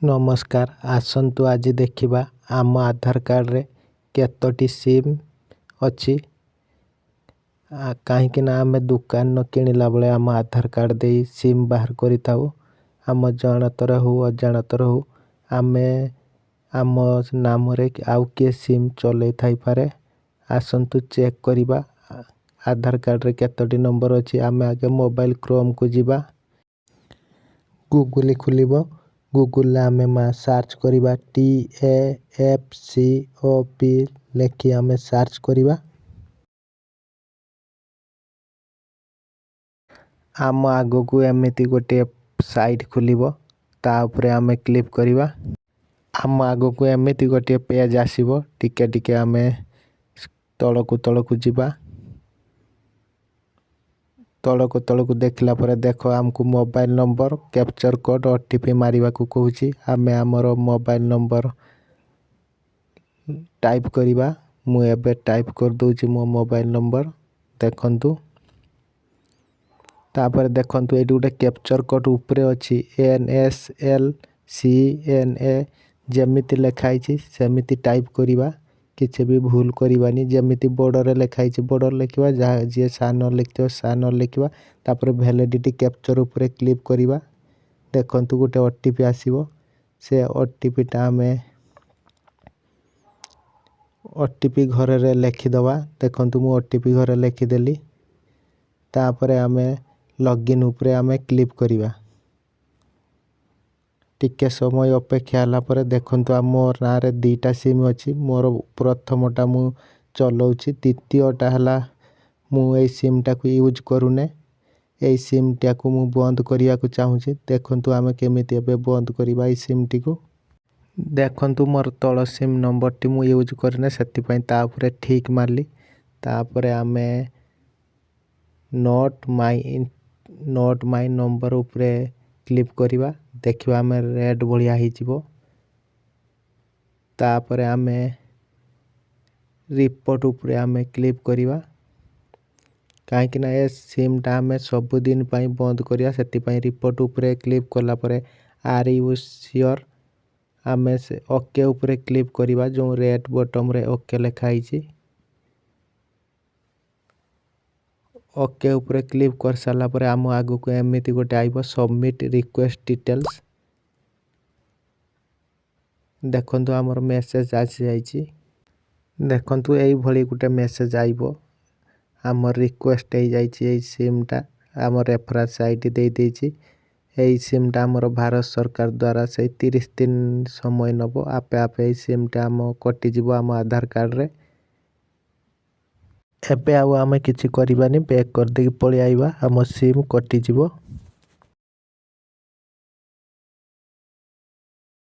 ନମସ୍କାର, ଆସନ୍ତୁ ଆଜି ଦେଖିବା ଆମ ଆଧାର କାର୍ଡ଼ରେ କେତୋଟି ସିମ୍ ଅଛି। କାହିଁକି ନା ଆମେ ଦୋକାନ କିଣିଲା ବେଳେ ଆମ ଆଧାର କାର୍ଡ଼ ଦେଇ ସିମ୍ ବାହାର କରିଥାଉ। ଆମ ଜାଣତରେ ହଉ, ଅଜାଣତରେ ହଉ, ଆମେ ଆମ ନାମରେ ଆଉ କିଏ ସିମ୍ ଚଲେଇ ଥାଇପାରେ। ଆସନ୍ତୁ ଚେକ୍ କରିବା ଆଧାର କାର୍ଡ଼ରେ କେତୋଟି ନମ୍ବର ଅଛି। ଆମେ ଆଗେ ମୋବାଇଲ କ୍ରୋମକୁ ଯିବା। ଗୁଗୁଲ ଖୋଲିବ। ଗୁଗୁଲରେ ଆମେ ସର୍ଚ୍ଚ କରିବା, TAFCOP ଲେଖି ଆମେ ସର୍ଚ୍ଚ କରିବା। ଆମ ଆଗକୁ ଏମିତି ଗୋଟିଏ ସାଇଟ୍ ଖୋଲିବ, ତା ଉପରେ ଆମେ କ୍ଲିକ୍ କରିବା। ଆମ ଆଗକୁ ଏମିତି ଗୋଟିଏ ପେଜ୍ ଆସିବ। ଟିକେ ଟିକେ ଆମେ ତଳକୁ ତଳକୁ ଯିବା। ତଳକୁ ତଳକୁ ଦେଖିଲା ପରେ ଦେଖ, ଆମକୁ mobile number, capture code, OTP ମାରିବାକୁ କହୁଛି। ଆମେ ଆମର ମୋବାଇଲ ନମ୍ବର ଟାଇପ୍ କରିବା। ମୁଁ ଏବେ ଟାଇପ୍ କରିଦେଉଛି ମୋ ମୋବାଇଲ ନମ୍ବର, ଦେଖନ୍ତୁ। ତାପରେ ଦେଖନ୍ତୁ, ଏଇଠି ଗୋଟେ କ୍ୟାପଚର କୋଡ଼ ଉପରେ ଅଛି, NSLCNA। ଯେମିତି ଲେଖା ହେଇଛି ସେମିତି ଟାଇପ୍ କରିବା, କିଛି ବି ଭୁଲ କରିବାନି। ଯେମିତି ବଡ଼ରେ ଲେଖା ହେଇଛି ବଡ଼ରେ ଲେଖିବା, ଯାହା ଯିଏ ସାନ ଲେଖିଥିବ ସାନ ଲେଖିବା। ତାପରେ ଭ୍ୟାଲିଡିଟି କ୍ୟାପଚର ଉପରେ କ୍ଲିକ୍ କରିବା। ଦେଖନ୍ତୁ, ଗୋଟେ OTP ଆସିବ। ସେ ଓଟିପିଟା ଆମେ ଓଟିପି ଘରରେ ଲେଖିଦେବା। ଦେଖନ୍ତୁ, ମୁଁ ଓଟିପି ଘରେ ଲେଖିଦେଲି। ତାପରେ ଆମେ ଲଗ୍ଇନ୍ ଉପରେ ଆମେ କ୍ଲିକ୍ କରିବା। ଟିକେ ସମୟ ଅପେକ୍ଷା ହେଲା ପରେ ଦେଖନ୍ତୁ, ଆମ ନାଁରେ ଦୁଇଟା ସିମ୍ ଅଛି। ମୋର ପ୍ରଥମଟା ମୁଁ ଚଲାଉଛି, ଦ୍ୱିତୀୟଟା ହେଲା ମୁଁ ଏଇ ସିମ୍ଟାକୁ ୟୁଜ୍ କରୁନେ। ଏଇ ସିମ୍ଟାକୁ ମୁଁ ବନ୍ଦ କରିବାକୁ ଚାହୁଁଛି। ଦେଖନ୍ତୁ, ଆମେ କେମିତି ଏବେ ବନ୍ଦ କରିବା ଏଇ ସିମ୍ଟିକୁ। ଦେଖନ୍ତୁ, ମୋର ତଳ ସିମ୍ ନମ୍ବରଟି ମୁଁ ୟୁଜ୍ କରିନେ, ସେଥିପାଇଁ ତା ଉପରେ ଟିକ୍ ମାରିଲି। ତାପରେ ଆମେ not my number ଉପରେ କ୍ଲିକ୍ କରିବା। ଦେଖିବା, ଆମେ ରେଡ଼୍ ଭଳିଆ ହେଇଯିବ। ତାପରେ ଆମେ ରିପୋର୍ଟ ଉପରେ ଆମେ କ୍ଲିକ୍ କରିବା। କାହିଁକି ନା ଏ ସିମ୍ଟା ଆମେ ସବୁଦିନ ପାଇଁ ବନ୍ଦ କରିବା, ସେଥିପାଇଁ ରିପୋର୍ଟ ଉପରେ କ୍ଲିକ୍ କଲା ପରେ "are you sure?" ଆମେ ସେ ଓକେ ଉପରେ କ୍ଲିକ୍ କରିବା, ଯେଉଁ ରେଡ଼୍ ବଟନ୍ରେ ଓକେ ଲେଖା ହେଇଛି। ଓକେ ଉପରେ କ୍ଲିକ୍ କରିସାରିଲା ପରେ ଆମ ଆଗକୁ ଏମିତି ଗୋଟେ ଆଇବ, ସବମିଟ୍ ରିକ୍ୱେଷ୍ଟ ଡିଟେଲ୍ସ। ଦେଖନ୍ତୁ, ଆମର ମେସେଜ ଆସିଯାଇଛି। ଦେଖନ୍ତୁ, ଏଇଭଳି ଗୋଟେ ମେସେଜ ଆଇବ। ଆମର ରିକ୍ୱେଷ୍ଟ ହେଇଯାଇଛି ଏଇ ସିମ୍ଟା। ଆମ ରେଫରେନ୍ସ ID ଦେଇଦେଇଛି। ଏଇ ସିମ୍ଟା ଆମର ଭାରତ ସରକାର ଦ୍ୱାରା ସେଇ 30 ଦିନ ସମୟ ନେବ, ଆପେ ଆପେ ଏଇ ସିମ୍ଟା ଆମ କଟିଯିବ ଆମ ଆଧାର କାର୍ଡ଼ରେ। ଏବେ ଆଉ ଆମେ କିଛି କରିବାନି, ବ୍ୟାକ୍ କରିଦେଇକି ପଳେଇ ଆଇବା। ଆମ ସିମ୍ କଟିଯିବ।